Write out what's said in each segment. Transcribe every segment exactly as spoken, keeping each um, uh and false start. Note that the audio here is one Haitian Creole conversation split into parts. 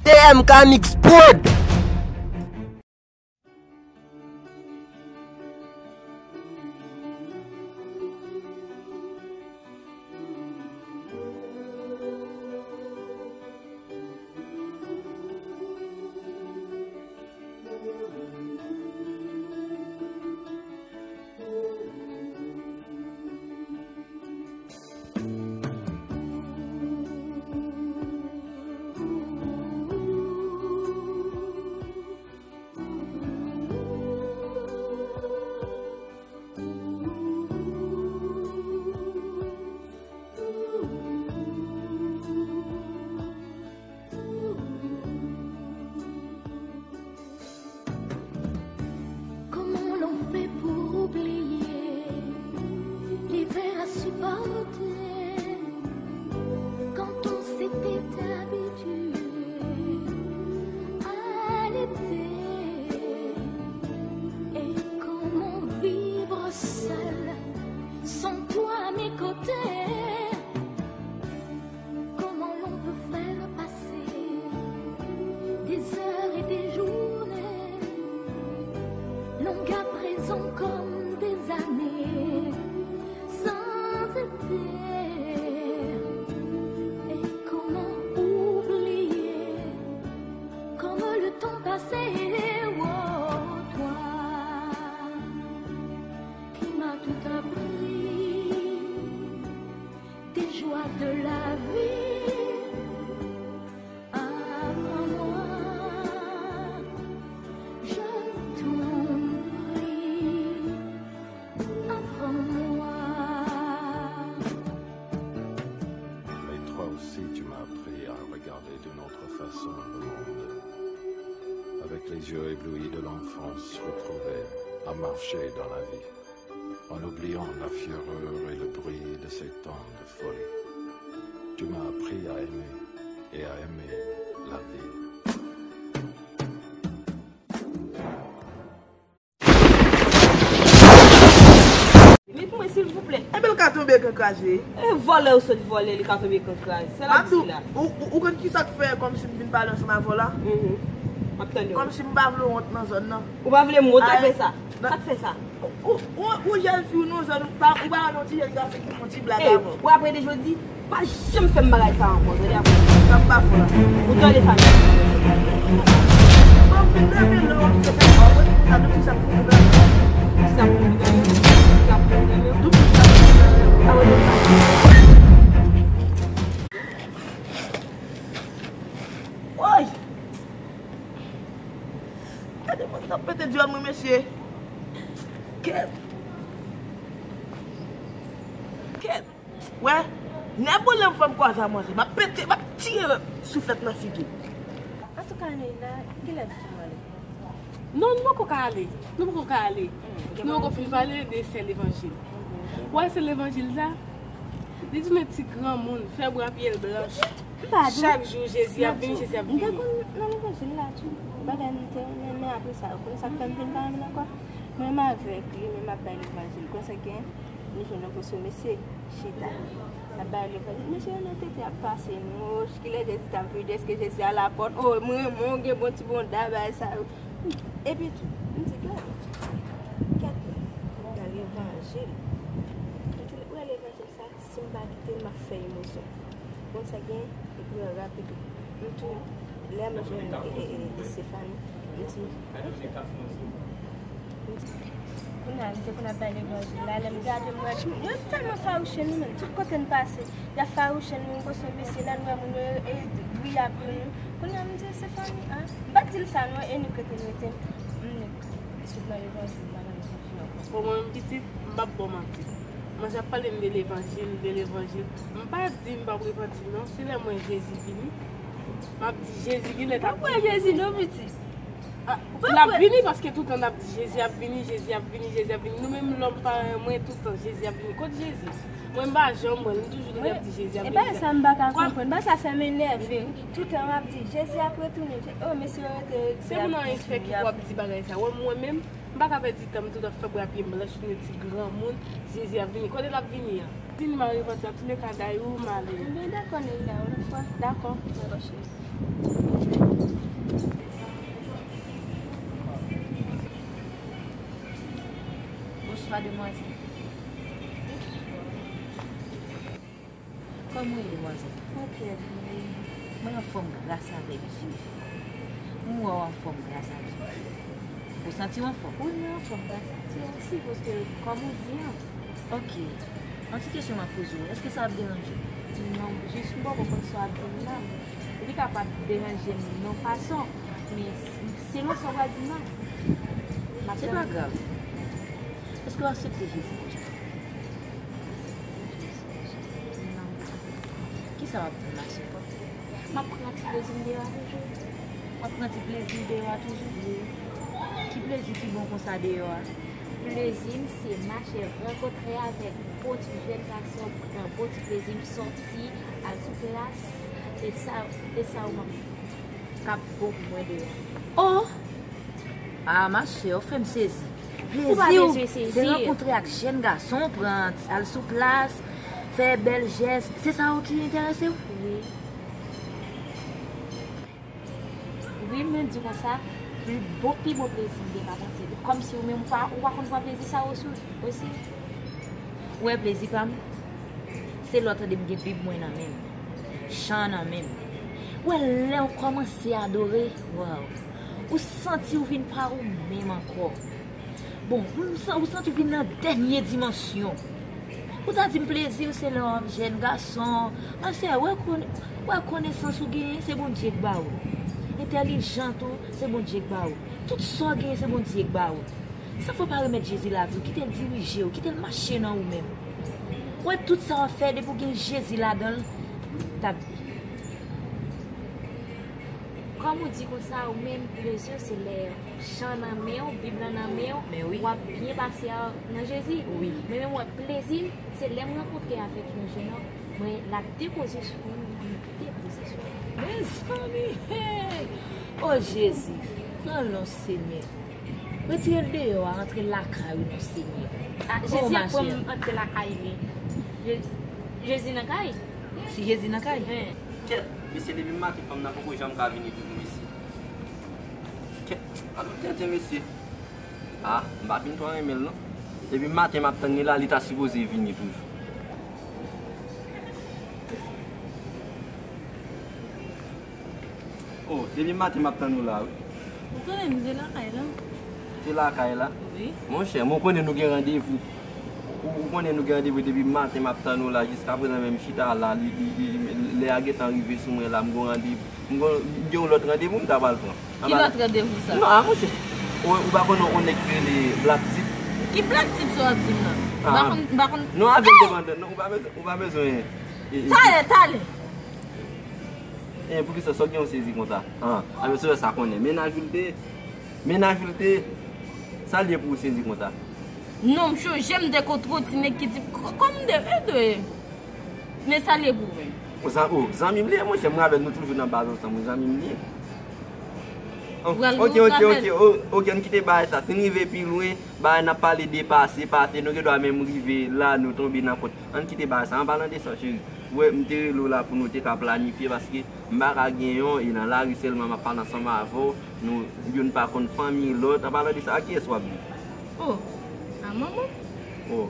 M K Mix Prod. Comment l'on fait pour oublier l'hiver à supporter quand on s'était habitué à l'été? Et comment vivre seul sans toi à mes côtés? Comment l'on peut faire passer des heures et des journées, longues à présent comme des années, sans été? Et comment oublier comme le temps passé, oh, toi qui m'as tout appris, des joies de la vie. Apprends-moi, je t'en prie, apprends-moi. Mais toi aussi, tu m'as appris à regarder d'une autre façon le monde. Avec les yeux éblouis de l'enfance retrouvée, à marcher dans la vie, en oubliant la fureur et le bruit de ces temps de folie. Tu m'as appris à aimer et à aimer la vie. Li pou mwen, silvouplè. Enben, l ka tonbe kan kraze. E vòlè ou sot vòlè, li ka tonbe kan kraze. Se la di la. Ou, ou, ou konn ki sa k fè kòmsi m vin pale ansanm avè w la? Mhm. M ap tande w. Kòmsi m pa vle w wont nan zòn nan. Ou pa vle m wont, sa k fè sa? Sa k fè sa? Ou, ou, ou jèn fi w nan zòn, ou pa, ou pa wè yon ti jèn gason ki fè yon ti blag avè w. E, ou ap rele jodi? Pa janm fè m bagay sa ankò, tande a. Sa m pa fè w la. Ou tande sa m di? Bon, vin leve lè w ap fè kaka w, sa nou di sa pou nou gade. Sa pou nou gade. Sa pou nou gade. Tout sa pou nou gade. A wè nou pa. Woy! Gade moun nan pete dyòl mwen, mesye. Kèt. Kèt. Wè, nèboulem fè m kwaze a manzè. M ap pete, m ap tire souflèt nan figi l. Antouka, Neila, kilè nou pral ale? Non, nou poko ka ale. Nou poko ka ale. Nou poko fin pale de sè Levanjil. Ou wè sè Levanjil sa? Li tounen ti granmoun, fè bra pye l blanch. Chak jou, Jezi ap vini, Jezi ap vini. M te konn nan Levanjil la tou. Bagay m te renmen, men apre sa, ou konn sa k fè m vin pa renmen l ankò? Mwen menm avèk li, men m ap bay Levanjil. Konn sa k gen? Nou jwenn yon pòsyon mesye chita. L ap bay levanjil. Mesye yo nan tete ap pase nou. Oh, kilè Jezi t ap vini? Èske Jezi a la pòt? Oh, mwen renmen w gen bon ti bonda, bagay sa yo. Epi tou, m di, gade, gade, nan levanjil. Ou wè levanjil sa, si m pa kite l, m ap fè emosyon. Konn sa gen, epi rapid. M tou, lè m jwenn, e, e, e, Estefani, m di, m di, kounye a, m te konn ap bay levanjil la, lè m gade, m wè, yo tèlman fawouche nou menm, tout kote n pase, y ap fawouche nou, yon pòsyon mesye la, nou wè moun yo, e, griye ap ri nou. Kounye a, m di, Estefani, a, m pa t di l sa non, e nou rete, nou rete, m nik, li sot nan levanjil, m pa nan levanjil ankò. Bon, mwen menm pitit, m p ap ba w manti. Manzè ap pale m de levanjil, de levanjil. M pa di m p ap repanti non. Si lè mwen Jezi vini, m ap di Jezi genlè t ap vini. Ou pa kwè Jezi non, pitit? Ah, l ap vini paske toutan n ap di Jezi ap vini, Jezi ap vini, Jezi ap vini. Nou menm lòm parèy mwen toutan Jezi ap vini. Kot Jezi? Mwen m pa janm wè l, m toujou tande y ap di Jezi ap vini. E bagay sa m pa ka konprann, bagay sa fè m enève. Toutan w ap di Jezi ap retounen. Oh, mesye yo rete. Se moun anyen k fè ki pou ap di bagay sa. Wè mwen menm, m pa ka pèdi tan m tout ap fè bra pye m blanch, tounen ti granmoun, Jezi ap vini. Kote l ap vini an? Vini m a repanti, antouleka, Dayou, m ale. Ebyen, dakò, Neila, yon lòt fwa. Dakò. Dakò, cheri. Demwazèl. Kòman w ye, demwazèl? Mwen trè byen. Mwen anfòm gras avèk Dye. M wè w anfòm gras a Dye. Ou santi w anfòm? Wi, mwen anfòm gras a Dye osi, paske kòm ou di an. Ok. Yon ti kesyon m ap poze w. Èske sa ap deranje w? Non, jis m poko konn sa w ap di m nan. Li kapab deranje m nan yon fason, men selon sa w pral di m nan, m ap Se pa grav. Èske w aksepte Jezi? Kisa w ap pran mache? M ap pran ti plezi m deyò a toujou. W ap pran ti plezi w deyò a toujou? Wi. Ki plezi ki bon konsa deyò a? Plezi m se mache rankontre avèk bon ti jèn gason, pran bon ti plezi m sòti, al sou plas, e sa, e sa w ap k ap bon pou mwen deyò. Oh! Ah, ma sè, ou fè m sezi. Ou pa Plezi w, bezwen se sezi. Rankontre ak jèn gason, pran, al sou plas, fè bèl jès. Se sa yo ki enterese w? Wi. Wi, mwen di konsa, pi bon, pi bon plezi m gen pa panse. Kòmsi ou menm ou pa, ou pa konn pran plezi sa yo sou, osi. Ou wè plezi pa m? Se lè w tande m gen Bib mwen nan men m, chan nan men m. Ou wè lè w kòmanse adore, waw, ou santi w vin pa ou menm ankò. Bon, ou san-, ou santi w vin nan dènye dimansyon. Ou ta di m plezi w se lè w ap jèn gason. Masè, wè kon-, wè konesans ou genyen, se Bondye k ba ou. Entèlijant ou, se Bondye k ba ou. Tout sa w genyen, se Bondye k ba ou. Sa fè w pa remèt Jezi lavi w, kite l dirije w, kite l mache nan ou menm. Ou wè tout sa w ap fè, depi w gen Jezi ladan l, t ap byen. Kòm ou di konsa, ou menm, plezi w se lè chan nan men w, Bib lan nan men w, Men wi. w ap byen pase a nan Jezi. Wi. Men menm wè plezi m, se lè m rankontre avèk yon jèn òm, mwen, l ap depoze sou mwen, mwen depoze sou mwen. Mezanmi, hey! O Jezi, pran l non Senyè. Retire l deyò a, antre l lakay ou non Senyè. Ah, O Jezi ap pran m Masyè. antre lakay li. Je-, Jezi nan kay? Si Jezi nan kay? Hen. Kèt, mesye, depi maten fanm nan poko janm ka vini toujou, mesye. Kèt, alò tenten, mesye. Ah, m pa fin twò renmen l non. Depi maten m ap tann li la, li ta sipoze vini toujou. Oh, depi maten m ap tann ou la, wi. Ou konnen m te lakay la. Te lakay la? Wi. Monchè, mwen konnen nou gen randevou. Ou, ou konnen nou gen randevou depi maten m ap tann ou la, jiskaprezan menm chita la, li, li, li, lè a gentan rive sou mwen la, m gon randevou. M gon, m gen yon lòt randevou m ta pral pran. Ki lòt randevou sa? Non, a monchè. Ou, ou pa konnen yon nèg ki rele Black Tip? Ki Black Tip sa w ap di m nan? M pa Ah. konn, m pa konn. Non, avè l depandan. Non, ou pa bezwen, ou pa bezwen. E, e, Talè, talè. E, poukisa sa w gen yon sezi konsa? Ah, a mesye sa konnen. Mennaj ou l te ye? Mennaj ou l te ye? Sa l ye pou w sezi konsa? Non, m chonje m te kontre yon ti nèg ki di, k-, kòm de, e de. Men sa l ye pou ou menm? O, zan-, o, zanmi m li ye, monchè, mwen avè l nou toujou nan baz ansanm, wi, zanmi m li ye. O, Ou pral, ok, ou ok, pral ok, fè o, ok, ann kite bagay sa. Si n rive pi lwen, bagay n ap pale de pase, pase, nou gen dwa menm rive la, nou tonbe nan kont. Ann kite bagay sa. An palan de sa, cheri, ou wè, m te rele w la pou nou te ka planifye, paske m pa ka gen yon, e nan lari sèlman m ap pale ansanm avè w, nou, youn pa konn fanmi lòt. An palan de sa, a kiyès w ap viv? Oh, a manman m. Oh,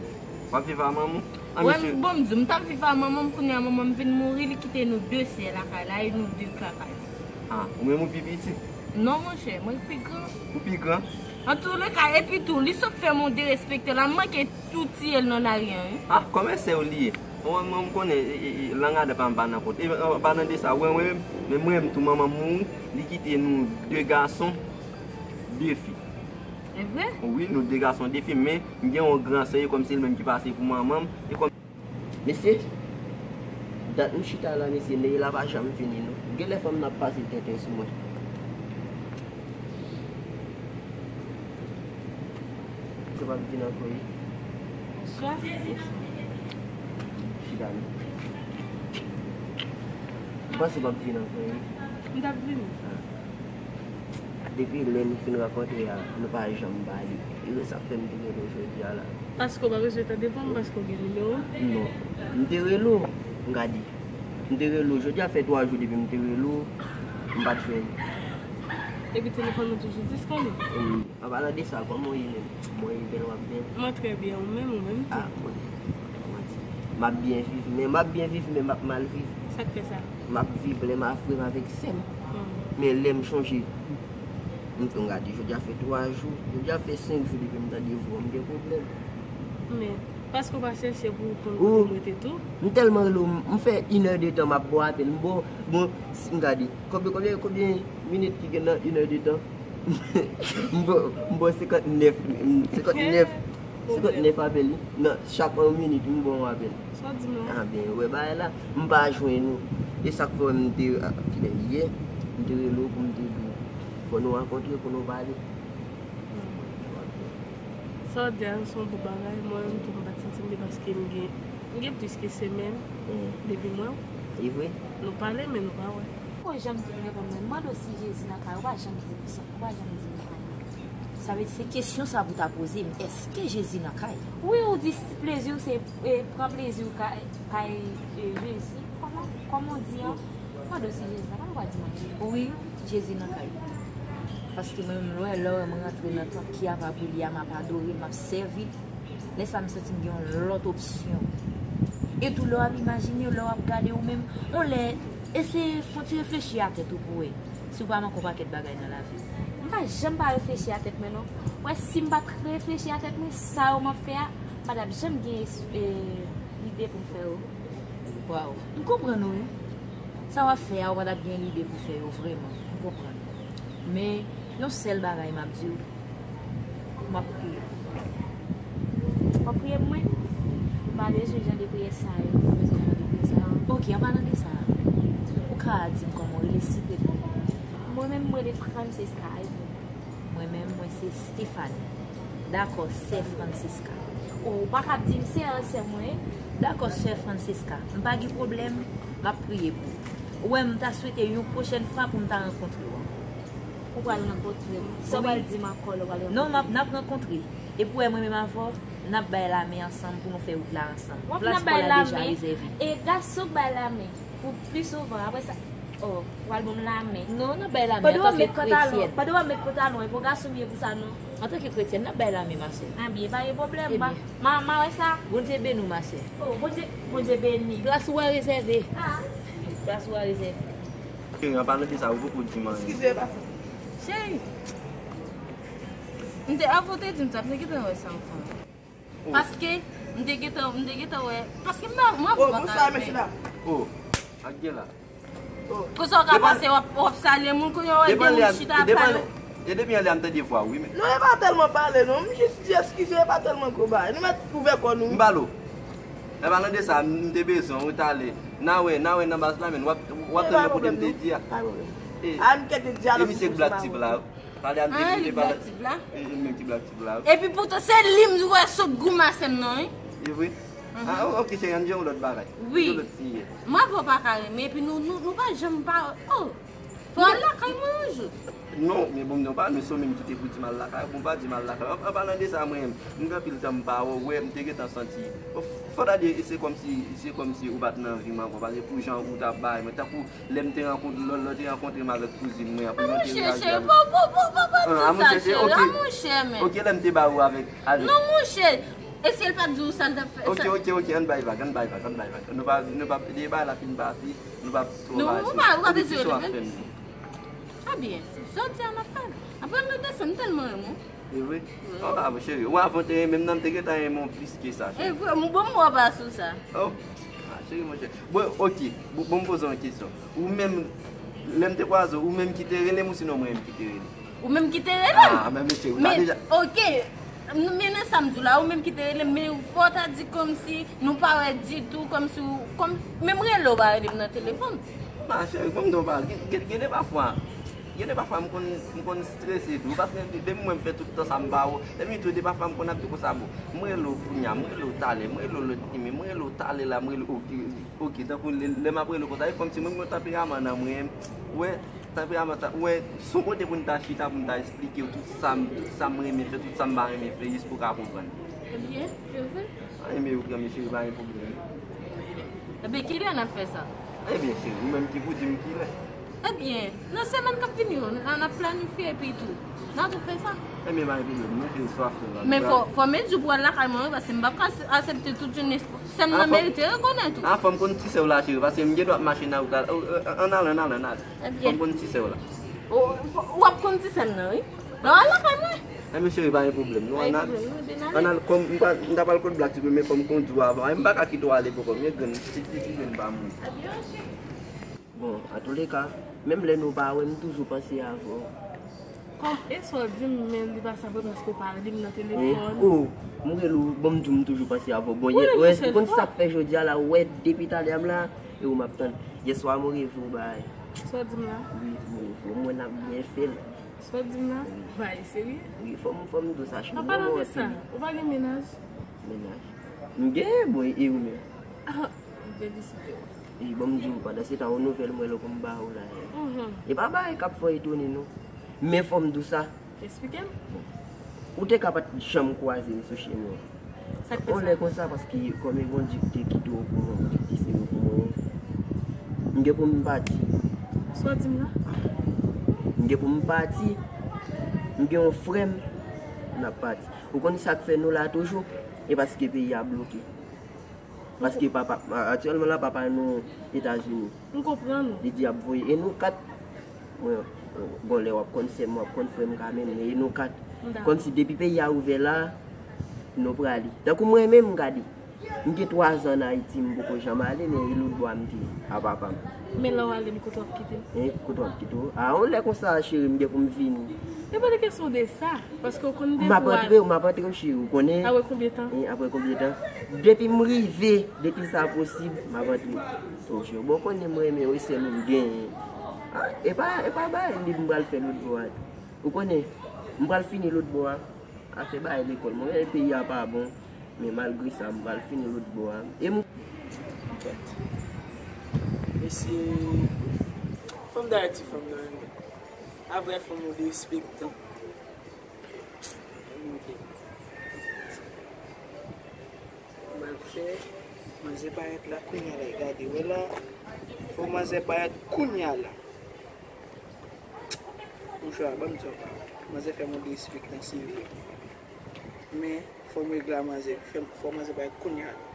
w ap viv a manman w? Ah, Wè, mesye. M, bon, m di w, m t ap viv a manman m, kounye a manman m vin mouri, li kite nou de sè lakay la, e nou de lakay la. Ah, ou menm ou pi piti? Non, monchè, mwen pi gran. Ou pi gran? Antouleka, epi tou, li sot fè m yon derespekte la, m manke tou tiye l nan lari an, wi. Ah, kòman sè w li ye? Mwen, mwen, m konnen, e, e, e, lang adan pa m pa nan kont. E, an palan de sa, wè, wè, men mwen menm tou, manman m mouri, li kite nou de gason, de fi. E vre? Wi, nou de gason, de fi, men m gen yon gran sè, e kòm se li menm ki pase pou manman m, e kòm Mesye, dat m chita la, mesye, nèy la pa janm fini, non. Genlè fanm nan ap pase tenten sou mwen. Se p ap vin ankò, wi. Bonswa. Chita, non. M panse w p ap vin ankò, wi. M t ap vini. Ah. Depi lè nou fin rankontre a, nou pa janm pale. E se sa k fè m te rele w jodi a la. Paske w pa bezwen tande vwa m, paske w gen nimewo m? Non. M te rele w, m ka di. M te rele w, jodi a fè twa jou depi m te rele w, m pa t jwenn. Epi telefòn mwen toujou diskonib? Wi. An palan de sa, kòman w ye menm? Mwen bèl, w ap byen? Mwen trè byen, ou menm, ou menm tou? Ah, mwen, m ap byen viv, men m ap byen viv, men m ap mal viv. Sa k fè sa? M ap viv lè m ap vrèman avèk sè m. Hmm. Men lè m chonje, m tou gade, jodi a fè twa jou, jodi a fè senk jou depi m tande vwa w, m gen pwoblèm. Men, paske w pa chèche pou w konn kote m rete tou? M tèlman rele w, m fè inè de tan m ap ba w apèl, m ba w, bon, si m gade, konbyen, konbyen, konbyen minit ki gen nan inè de tan? M ba w, m ba w senkantnèf, senkantnèf, senkantnèf apèl, wi. Nan chak yon minit, m ba w yon apèl. Sa w di m la? Ah, ben, ou wè bagay la, m pa jwenn ou. E sa k fè m te, ah, kilè yè, m te rele w pou m te di w, fò nou rankontre pou nou pale. Sa w di a, se yon bon bagay. Mwen menm tou, m pa t santi m byen paske m gen, m gen plis ke semèn depi m wè w. E vre? Nou pale, men nou pa wè. Ou janm vin reponn mwen. M mande w si Jezi nan kay ou, ou pa janm di m sa. Ou pa janm di m anyen. Sa vle di se kesyon sa pou ta poze m, èske Jezi nan kay? Wi, ou di plezi w se, e, pran plezi w kay, kay, e, Jezi. Kòman, kòman w di an? M mande w si Jezi nan kay, ou pa di m anyen. Wi, Jezi nan kay. Paske mwen menm lè, lè w wè m rantre nan tanp ki ap abouye a, m ap adore l, m ap sèvi l. Lè sa a, m santi m gen yon lòt opsyon. E tou lè w ap imajine, lè w ap gade ou menm, yon lè, eseye fè yon ti reflechi a tèt ou pou wè si w pa manke yon pakèt bagay nan lavi w. M pa janm pa reflechi a tèt mwen non. Wè, si m pa t reflechi a tèt mwen, sa yo m ap fè a, m pa t ap janm gen es-, e, lide pou m fè yo. Waw, m konprann ou wi. Sa w ap fè a, ou pa t ap gen lide pou fè yo vrèman. M konprann. Men, yon sèl bagay m ap di w, m ap priye pou ou. W ap priye pou mwen? M pa bezwen jan de priyè sa yo. M pa bezwen jan de priyè sa yo. Ok, an palan de sa, ou ka di m kòman w rele, silvouplè? Mwen menm, mwen rele Francesca. Mwen menm, mwen se Stéphanie. Dakò, sè Francesca. Ou pa ka di m se an sè mwen. Dakò, sè Francesca. M pa gen pwoblèm, m ap priye pou ou. Ou wè, m ta swete yon pwochèn fwa pou m ta rankontre w ankò. Ou pral rankontre m? Sa w pral di m ankò lè w pral rankontre m? Non, m ap, n ap rankontre. Epi w wè, mwen menm avè w, n ap bay lamen ansanm pou nou fè wout la ansanm. W ap, n ap bay lamen? Plas pou w la deja rezève. E gason k bay lamen pou pli souvan. Apre sa, oh, w al ban m lamen. Non, n ap bay lamen antanke kretyèn. Pandan w ap met pantalon, e pa gason m ye pou sa non. Antanke kretyèn, n ap bay lamen, ma sè. Ah, byen, pa gen pwoblèm. Ebyen. Ma, ma wè sa. Bondye beni w, ma sè. Oh, Bondye, Bondye beni. Plas ou a rezève. Ah. Plas ou a rezève. Cheri, an palan de sa, ou poko di m anyen. Eskize, pa sa. Cheri, m te, avan w te di m sa, m te gentan wè sa anfan. Oh. Paske m te gentan, m te gentan wè, paske m pa, mwen pa ka renmen. Oh, bonswa, mesye dam. Oh, ak gen la. Oh. Konsa w ka pase, w ap, w ap salye moun, kounye a w wè de moun chita ap pale. E depi anlè a m tande vwa w, wi, men. Non, e pa tèlman pale, non. M jis di eskize, e pa tèlman gwo bagay. Nou mèt ouvè kò nou, wi. M pale w. An palan de sa, m te bezwen w talè. N a wè, n a wè nan baz la, men w ap, w ap tande kote m te di a. Pa gen pwoblèm. E, a, m kete di a, e misye k blak tip la. Pale a m te di, li pale. Li menm ki blak tip la. Epi poutan se li m wè sot gou masè m nan, wi. E vre? Ah, ok, cheri, ann jere yon lòt bagay. Wi. Yon lòt siye. Mwen avè w pa ka renmen, epi nou, nou, nou pa janm pa, oh. Fò w al lakay mwen yon jou. Non, men bon, m di w pa, men se w menm ki te pou di m al lakay, bon, pa di m al lakay. An, an palan de sa, mwen, m gen anpil tan m pa wè w, m te gentan santi. Fò, fò ta di, se kòmsi, se kòmsi ou pa t nan vi m ankò, paske pou jan ou t ap bay mwen, tankou lè m te rankontre, lè, lè w te rankontre m avèk kouzin mwen an, pou mwen te reyaji avèk. Ah, monchè, cheri, pa, pa, pa, pa, pa di sa, cheri. Ah, monchè, men. Ok, lè m te ba ou avèk, avèk. Non, monchè. E si l pa t di w sa l t ap fè? Ok, ok, ok, ann bay vag, ann bay vag, ann bay vag. Nou pa, nou pa, depi bagay la fin pase, nou pa twò pase. Non, ou pa, ou pa bezwen rele m. Trè byen, jodi a n ap fè l. Apre m desann, m tèlman renmen w. E vre? Wi. Oh, ah, cheri, ou avan te renmen m nan, m te gentan renmen w plis ke sa, cheri. E vre, m bon, m wè w pa sou sa. Oh, ah, cheri, monchè. Bon, ok, bon, bon, m poze w yon kesyon. Ou menm, lè m te kwaze w, ou menm ki te rele m, ou sinon mwen menm ki te rele? Ou menm ki te rele m? Ah, men mesye, ou ta deja. Ok, men nan sa m di w la, ou menm ki te rele m, men fò w ta di kòmsi nou pa wè ditou, kòmsi w, kòm, menm rele w pa rele m nan telefòn. Ma cheri, kòm nou pa, gen, gen, gen de pafwa, gen de pafwa m konn, m konn strese tou, paske depi mwen m fè tout tan sa m pa wè w, epi tou de pafwa m konn ap di konsa, bon, m rele w kounye a, m rele w talè, m rele w lòt nimewo, m rele w talè la, m rele w, ok, ok, tankou lè, lè m ap rele w konsa, e kòmsi mwen gen yon tanperaman nan mwen, wè, tanperaman sa, wè, se yon kote pou n ta chita, pou n ta esplike w tout sa m, tout sa m renmen fè, tout sa m pa renmen fè, jis pou w ka konprann. Ebyen, je veux. Anyen, men ou pran mesye, pa gen pwoblèm. Ebyen, kilè n ap fè sa? Ebyen, cheri, ou menm ki pou di m kilè. Ebyen, nan semèn k ap vini yo, n a, n ap planifye epi tou. N a tou fè sa. Ebyen, pa gen pwoblèm, non, cheri, sa w ap fè la. Men fò, fò m di w pou w al lakay mwen, wi, paske m p ap ka aksepte tout jounen sè m nan merite rekonèt ou. A, fò m konn ti sè w la, cheri, paske m gen dwa ap mache nan wout la. Ann ale, ann ale, ann ale. Fò m konn ti sè w la. W ap konn ti sè m nan, wi. Lè w al lakay mwen. Ebyen, cheri, pa gen pwoblèm, non, ann ale. Ann ale, kòm m pa, m ta pral kot Black ti tou, men fò m kondi w avan. M pa ka kite w ale poko, m gen grenn, ti, ti, ti grenn pa moun. Bon, antouleka, menm lè nou pa wè, m toujou panse avè w. Kòm, e sa w di m, men li pa sa vre paske w pa rele m nan telefòn. O, m rele w, bon, m di w m toujou panse avè w. Bon, ou konn sa k fè jodi a la, ou wè depi talè a m la, e ou m ap tann. Yèswa m reve w bay. Sa w di m la? Wi, m reve w. M wè n ap byen fè l. Sa w di m la? Bay serye? Wi, fò m, fò m di w sa, cheri. An palan de sa, ou pa gen mennaj? Mennaj? M genyen, bon, e ou menm? M felisite w. E bon, m di w, pandan se tan, yon nouvèl mwen lòk m ba ou la. E pa bagay k ap fè w etone, non. Men fò m di w sa. Eksplike m. Ou te ka pa t janm kwaze m sou chemen w. Sa k fè sa? Yon lè konsa, paske kòm e Bondye ki te kite w pou mwen, ki te sere w pou mwen, m gen pou m pati. Sa w di m la? M gen pou m pati. M gen yon frè m, n ap pati. Ou konn sa k fè nou la toujou? E paske peyi a bloke. Paske papa, aktyèlman la, papa nou Etazini. M konprann ou. Li di ap voye. E nou kat, mwen, bon, lè w ap konn sè m, w ap konn frè m kanmenm, men e nou kat. Kòmsi depi peyi a ouvè la, nou prale. Tankou mwen menm, gade, m gen twa zan ann Ayiti, m poko janm ale, men e lòtbò a m te ye, a papa m. Men lè w ale, m kote w ap kite m? E kote w ap kite w? A, yon lè konsa, cheri, m gen pou m vini. E pa de kesyon de sa, paske w konn depi w al. M ap antre w, m ap antre w, cheri, ou konnen. Apre konbyen tan? E, apre konbyen tan? Depi m rive, depi sa posib, m ap antre. Toujou. Bon, konnen m renmen w, e sèl ou m genyen. A, e pa, e pa bagay li m pral fè lòtbò a. Ou konnen, m pral fini lòtbò a. Afè bagay lekòl. Mwen, e peyi a pa bon. Men malgre sa, m pral fini lòtbò a. E m. Anfèt, mesye, fanm Dayiti, fanm nan renmen. A vrè fanm ou derespektan. Mwen fè manzè parèt la kounya la, gade, wè la, fò manzè parèt kounya la. Boujwa, ban m di w, manzè fè m yon derespektan, se vre. Men, fò m regle a manzè, fè m, fò manzè parèt kounya la.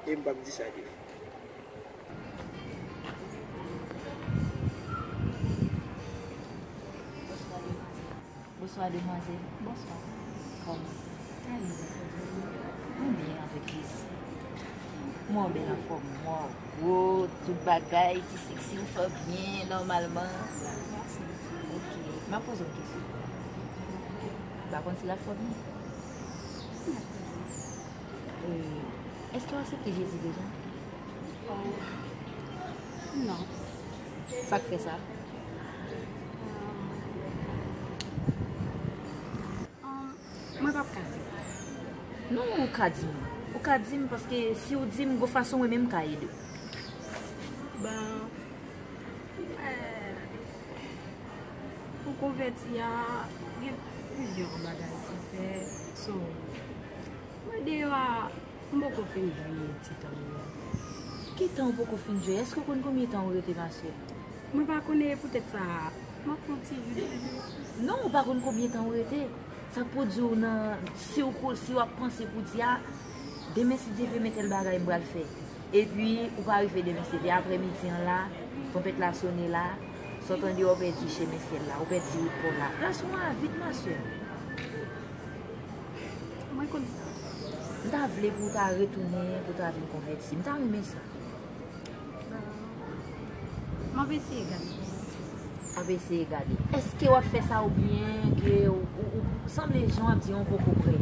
E m p ap di sa devan. Bonswa, demwazèl. Bonswa. Kòman? Mwen byen avèk Jezi. Mwen byen anfòm. Mwen gwo, tout bagay, ti seksi, m fè byen, nòmalman. Mèsi. Ok. M ap poze w kesyon. M pa konn si l ap fè w byen. Èske w aksepte Jezi deja? Oh, non. Sa k fè sa? Um, mwen p ap ka di. Non, ou ka di m. Ou ka di m paske si w di m, gon fason mwen menm m ka ede w. Bon, eh, pou konvèti a, gen plizyè bagay pou fè. So, mwen deyò a, m poko fin jwi ti tan yo. Ki tan ou poko fin jwi? Èske w konn konbyen tan ou rete, ma sè? Mwen pa konnen, poutèt sa, m ap fè yon ti jwi de jwi. Non, ou pa konn konbyen tan ou rete. Sa k pou di w nan, si w kou-, si w ap panse pou di a, demen si Dye vle men tèl bagay m pral fè. Epi, ou pa rive demen, se vè aprèmidi an la, twonpèt la sone la, sa w tande, ou pèdi chemen syèl la, ou pèdi wout pa w la. Plas ou a vid, ma sè. Mwen konn sa. M ta vle pou w ta retounen, pou w ta vin konvèti. M ta renmen sa. M ap eseye gade. Ap eseye gade. Èske w ap fè sa oubyen ke ou, ou, ou sanble jan w ap di an poko prè?